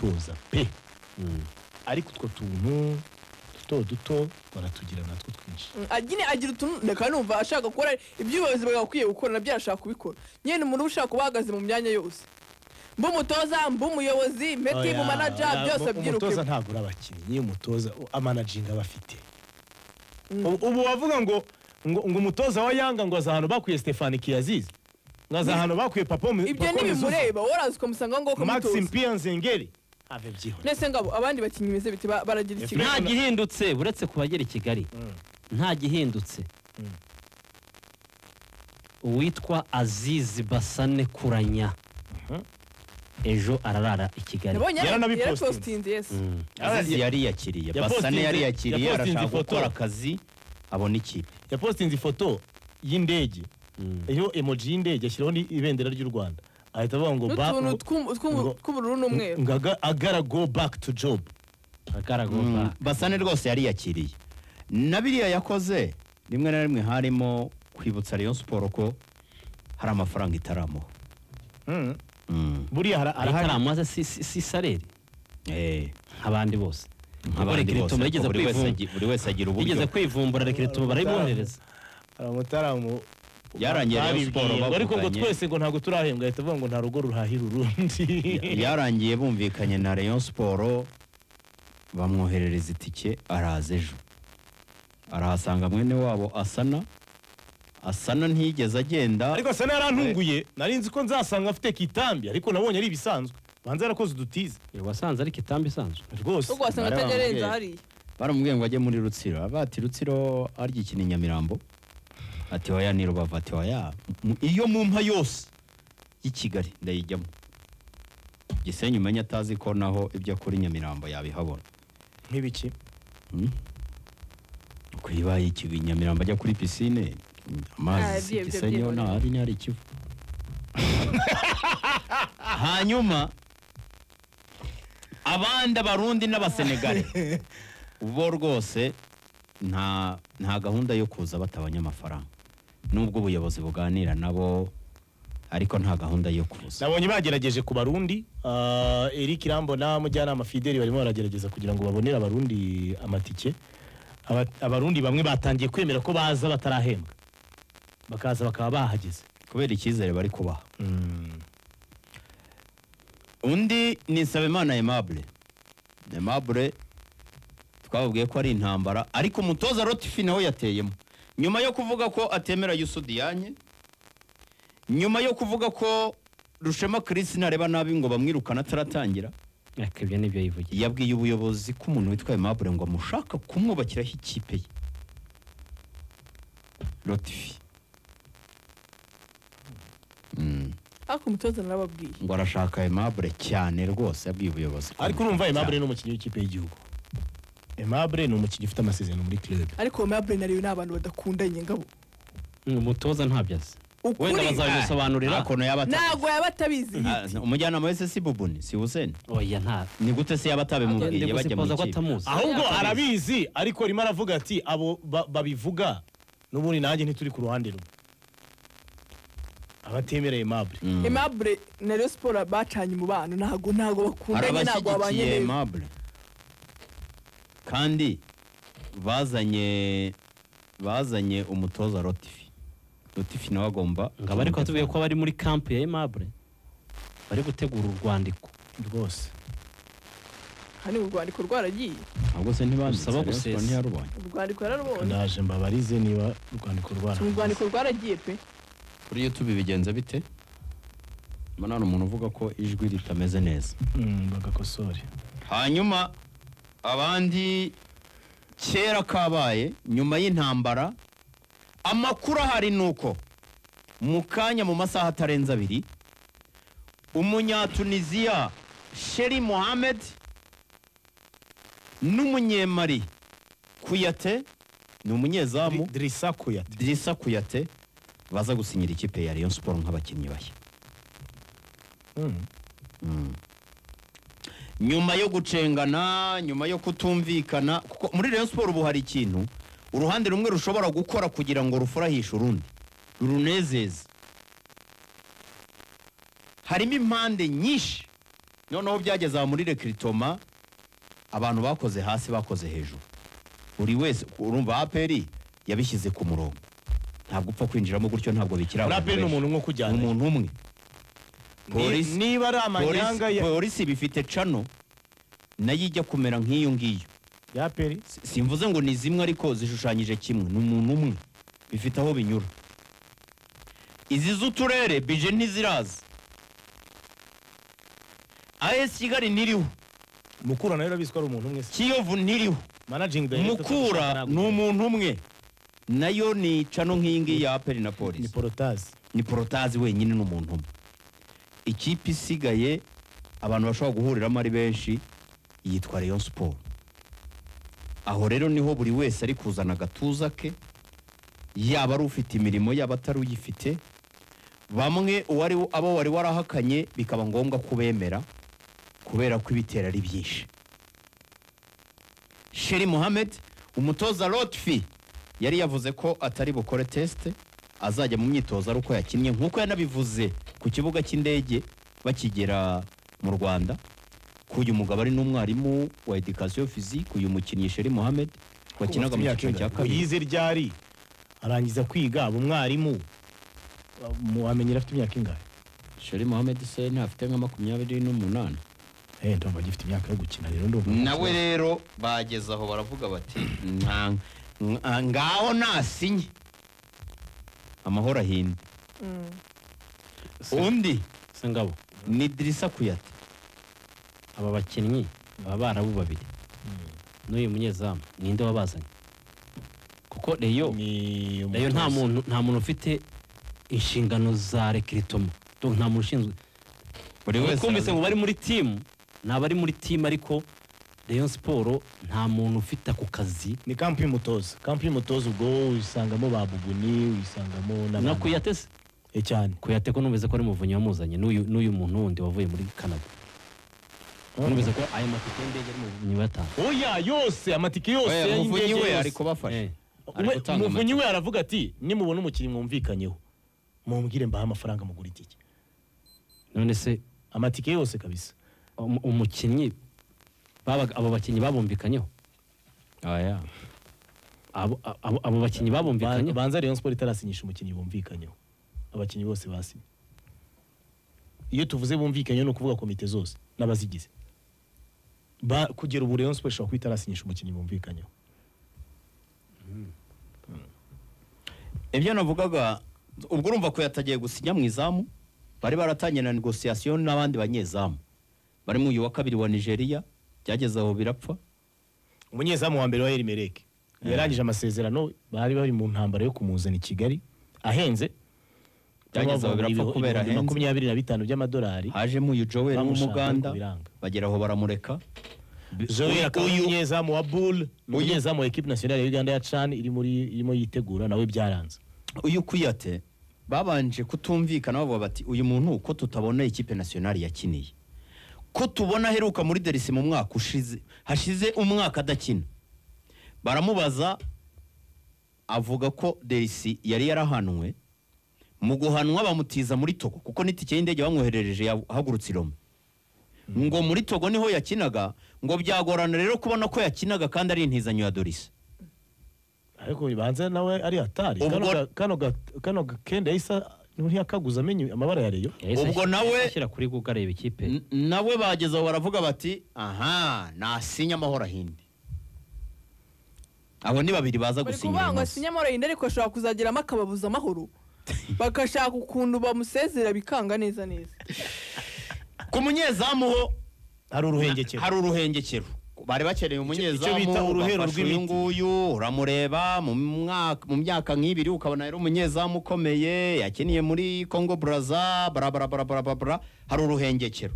Gutoza pe, ariko utwo tuntu duto duto baratugira natwo twinshi. Nyine agira utuntu, reka numva ashaka gukora ibyo ubuyobozi bwagakwiye gukora, nabyo arashaka kubikora. Nyine umuntu uba ushaka kuba ahagaze mu myanya yose, mba umutoza, mba umuyobozi, mbe team Oya, manager, oya, byose umutoza abyiruke. Ntabwo uri abakinnyi, umutoza amanaginga abafite. Ubu wavuga ngo umutoza wa Yanga ngo aza ahantu bakuye Stephane Kiaziz, ngo aza ahantu bakuye Papa Ibyo ntibimureba, wowe uraza ukamusanga ngo Maxim ukamutoza. Pia Nzengeri ave byihorere. Nese ngabo abandi bakinnyi bimeze biti baragira ikigali? Nta gihindutse uretse kubagera i Kigali, nta gihindutse. Uwitwa Azizi Basane Kuranya ejo ararara i Kigali. Nabonye Yaranabipostinze. yarapostinze, yes. Azizi yariyakiriye. Basane yariyakiriye, Yapostinze arashaka ifoto. gukora akazi, abona ikipe. Yapostinze ifoto y'indege, iyo emoji y'indege, ashyiraho n'ibendera ry'u Rwanda, ahita avuga ngo n'utuntu tw'ubururu n'umweru. Ngo agara go back to job. Agaragara. Basane rwose yariyakiriye, na biriya yakoze rimwe na rimwe harimo kwibutsa Rayon Sport ko hari amafaranga itaramuha. Buriya arahari. Arahari si salaire nk'abandi bose. Nk'abandi Kuko bose, recrutement yigeze ariko buri wese buri wese agira uburyo. Yigeze kwivumbura, recrutement barayimwoherereza. Hari umutaramu Byarangiye Rayon babibwiye Sport ngo ariko ngo bavuganye. twese ngo ntabwo turahembwa, ahita avuga ngo nta rugo ruhahira urundi. Byarangiye bumvikanye na Rayon Sport, bamwoherereza itike, araza ejo, arahasanga mwene wabo Asana. Asana ntiyigeze agenda. Ariko asa yarantunguye, nari nzi ko nzasanga afite kitambi, ariko nabonye ari ibisanzwe, banza yarakoze udutize. Wasanze ariko itambi isanzwe. Rwose. Ubwo wasanga Bari atajya arenza bamubwiye. hariya. Baramubwiye ngo ajye muri Rutsiro, bati Rutsiro arya ikintu i Nyamirambo, ati oya, ni Rubavu, ati oya, iyo mumpa yose y'i Kigali ndayijyamo. Gisenyi umenye atazi ko naho ibyo akora i Nyamirambo yabihabona. Nk'ibiki? Uko ibaye ikigo i Nyamirambo ajya kuri pisine amazi Ah, si ibyo Gisenyi ho byihorere. ntahari, ntihari Ikivu. Hanyuma abandi Abarundi n'Abasenegale bo rwose nta gahunda yo kuza batabonye amafaranga, nubwo ubuyobozi buganira nabo, ariko nta gahunda yo kuza. Nabonye bagerageje ku Barundi, Eric Irambona, mujyanama Fideli, barimo baragerageza kugira ngo babonere Abarundi amatike. Abarundi bamwe batangiye kwemera ko baza batarahembwa, bakaza bakaba bahageze. Kubera icyizere bari kubaha. Undi ni Nsabimana Aimable. Aimable twababwiye ko ari intambara, ariko umutoza Rotifi nawe yateyemo nyuma yo kuvuga ko atemera Youssou Diagne, nyuma yo kuvuga ko Rushema Chris nareba nabi ngo bamwirukana ataratangira. Ariko ibyo nibyo yivugiye. Yabwiye ubuyobozi ko umuntu witwa Aimable ngo amushaka kumwubakiraho ikipe ye, Rotifi. Ariko umutoza narababwiye. Ngo arashaka Aimable cyane rwose, yabwiye ubuyobozi ko Ariko urumva amushaka Aimable cyane. ni umukinnyi w'ikipe y'igihugu, Aimable ni umukinnyi ufite amasezerano muri club. Ariko Aimable na Rayon ni abantu badakundanye, ngabo. Umutoza ntabyo azi. Ukuri. Wenda bazabimusobanurira. Nta kuntu yaba atabizi. Ntabwo yaba atabizi. Ah, umujyanama wese si Bubuni, si Hussein? Oya, nta Ni gute se yaba atabimubwiye Ndi bajya mu gusipoza ko ikipe? atamuzi. Ahubwo arabizi, ariko arimo aravuga ati abo babivuga n'ubundi nanjye ntituri ku ruhande rumwe, abatemera Aimable. Aimable na Rayon Sport bacanye umubano, ntabwo Hari bakundanye, ntabwo babanye abashyigikiye neza. Aimable kandi bazanye umutoza Rotifi. Rotifi nawe agomba Ngabo ariko batubwiye ko bari muri camp ya Aimable, bari gutegura urwandiko. Rwose. Hano urwandiko rwaragiye. Ahubwo se ntibanditse? Rusaba Rayon Sport gusesa. ntiyarubonye. Urwandiko yararubonye. Ndaje mbabarize niba urwandiko rwara Urwandiko rwaragiye pe. Kuri YouTube bigenze bite? Mbona hari umuntu uvuga ko ijwi ritameze neza. Bagakosore. Hanyuma abandi, kera kabaye, nyuma y'intambara, amakuru ahari ni uko mu kanya, mu masaha atarenze 2, Umunyatuniziya Sheri Mohamed n'Umunyemari Kuyate, ni umunyezamu. Drissa Kouyaté. Drissa Kuyate, baza gusinyira ikipe ya Rayon Sport nk'abakinnyi bashya. Nyuma yo gucengana, nyuma yo kutumvikana, kuko muri Rayon Sport ubu hari ikintu uruhande rumwe rushobora gukora kugira ngo rufurahishe urundi, runezeze, harimo impande nyinshi. Noneho byageze aho muri recrutement, abantu bakoze hasi, bakoze hejuru, buri wese urumva APR yabishyize ku murongo, ntabwo upfa kwinjiramo gutyo, ntabwo bikiri Muri abantu APR ni benshi. umuntu umwe ukujyana. Ni umuntu umwe. Polisi Niba ari amanyanga polisi ya polisi bifite cano nayo ijya kumera nk'iyo ngiyo. Ya APR. Simvuze ngo ni zimwe, ariko zishushanyije kimwe, ni umuntu umwe, bifite aho binyura. Izi z'uturere bije ntiziraza, AS Kigali ntiriho. Mukura nayo urabizi ko ari umuntu umwe se. Kiyovu ntiriho. Managing director. Mukura ni umuntu umwe, nayo ni cano nk'iyi ngiyi ya APR na Ni polisi. Porotazi. Ni Porotazi wenyine, ni umuntu umwe. Ikipe isigaye abantu bashobora guhuriramo ari benshi yitwa Rayon Sport. Aho rero niho buri wese ari kuzana agatuza ke, yaba ari ufite imirimo, yaba atari uyifite. Bamwe uwari abo wari warahakanye bikaba ngombwa kubemera kubera ko ibitero ari byinshi. Sheri Mohamed, umutoza Lotfi yari yavuze ko atari bukore test, azajya mu myitozo ari uko yakinnye, nk'uko yanabivuze ku kibuga cy'indege bakigera mu Rwanda, ko uyu mugabo ari n'umwarimu wa education physique. Uyu mukinnyi Sheri Mohamed wakinaga mu cyiciro cya kabiri. Yize ryari, arangiza kwiga aba umwarimu, wamenyera afite imyaka ingahe? Sheri Mohamed se ntafite nka 28? Ndumva agifite imyaka yo gukina rero, ndumva Nawe rero bageze aho baravuga bati ngaho nasinye amahoro ahinde. Undi Se ngabo, ni Drissa Kuyate. Aba bakinnyi, aba barabu babiri n'uyu munyezamu, ninde wabazanye? Kuko Rayon Ni Rayon nta umutoza. muntu ufite inshingano za recrutement. Donc nta muntu ushinzwe. Buri wese Twumvise ngo bari muri team, ni abari muri team, ariko Rayon Sport nta muntu ufite ako kazi. Ni camp y'umutoza, camp y'umutoza, ubwo wisangamo ba Bubuni, wisangamo Na n'abandi. Kuyate se? Cyane. Kuyate ko numvise ko ari Muvunyi wamuzanye, n'uyu muntu wundi wavuye muri Canada. Numvise ko ayo matike y'indege ari Muvunyi wayatanze. Oya, yose, amatike yose Oya, y'indege Muvunyi we yose. ari kubafasha. Ari gutanga Muvunyi amatike. we aravuga ati nimubona umukinnyi mwumvikanyeho mumbwire, mbahe amafaranga mugura itike. None se Amatike yose kabisa. umukinnyi babaga, abo bakinnyi babumvikanyeho? Oya. Abo bakinnyi babumvikanyeho? Banza Rayon Sport itarasinyisha umukinnyi bumvikanyeho, abakinnyi bose basinye. Iyo tuvuze bumvikanyeho ni ukuvuga komite zose n'abazigize. Kugera ubu Rayon Sport ishobora kuba itarasinyisha umukinnyi bumvikanyeho. Ibyo navugaga ubwo, urumva ko yatagiye gusinya mu izamu, bari baratangiye na négociation n'abandi banyezamu barimo uyu wa kabiri wa Nigeria, byageze aho birapfa. Umunyezamu wa mbere wa Elimelek yarangije amasezerano, bari bari mu ntambara yo kumuzana i Kigali ahenze. Byageze aho birapfa kubera ahenze. 25 by'amadolari. Hajemo uyu Joel Bamushaka w'Umuganda, ariko biranga. bagera aho baramureka. Joel akaba ari umunyezamu wa Bull, ni umunyezamu wa équipe nationale ya Uganda ya CHAN iri muri irimo yitegura, nawe byaranze. Uyu Kuyate babanje kutumvikana, bavuga bati uyu muntu ko tutabona ikipe nationale yakiniye, ko tubona aheruka muri Delisi mu mwaka ushize, hashize umwaka adakina. Baramubaza, avuga ko Delisi yari yarahanwe, mu guhanwa bamutiza muri Togo, kuko n'itike y'indege bamwoherereje yahagurutse i Roma, ngo muri Togo niho yakinaga, ngo byagorana rero kubona ko yakinaga kandi ari intizanyo ya Dorisi. Ariko bibanza nawe ari hatari. Kano kenda yahise ntiyakaguza amenye amabara ya Rayon. Yahise Ubwo nawe- ashyira kuri Google areba ikipe. Nawe bageze aho baravuga bati aha nasinya amahoro ahinde. Abo ni babiri baza Bari gusinya kuvuga uyu ngo munsi. asinye amahoro yindi, ariko ashobora kuzageramo akababuza amahoro, bagashaka ukuntu bamusezera bikanga neza neza. Ku munyezamu ho Hari uruhengekero. Hari uruhengekero, bari bakeneye umunyezamu. Icyo bita uruhero Bafashe uyu rw'imiti. nguyu, uramureba mu mwaka, mu myaka nk'ibiri ukabona yari umunyezamu ukomeye, yakiniye muri Congo Brazza, bra bra bra bra bra bra. Hari uruhengekero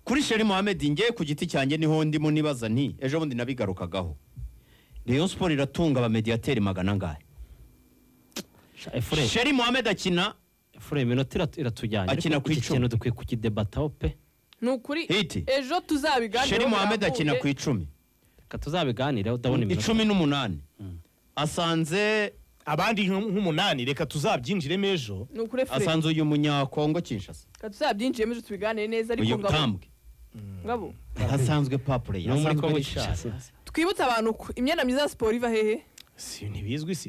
kuri Sheri Mohamed. Nge ku giti cyanjye niho ndimo nibaza nti ejo bundi nabigarukagaho, Rayon Sport iratunga abamediateri magana angahe? Efure, Sheri Mohamed akina Efure, iminota iratujyanye. Akina Ariko ku iki 10. kintu dukwiye kukidebataho pe. Ni ukuri, Hiti. ejo tuzabiganireho Sheri Mohamed birambuye. akina ku 10. Reka tuzabiganireho, ndabona iminota 18 asanze Abandi nk'umunani, reka tuzabyinjiremo ejo. Ni ukuri fure. Asanze uyu Munyakongo Kinshasa. Reka tuzabyinjiremo ejo tubiganire neza, ariko Uyu ngabo Tambwe ngabo hasanzwe papure. Ni muri Congo Kinshasa. Twibutse abantu ko imyenda myiza ya siporo iva hehe? Si ntibizwi si.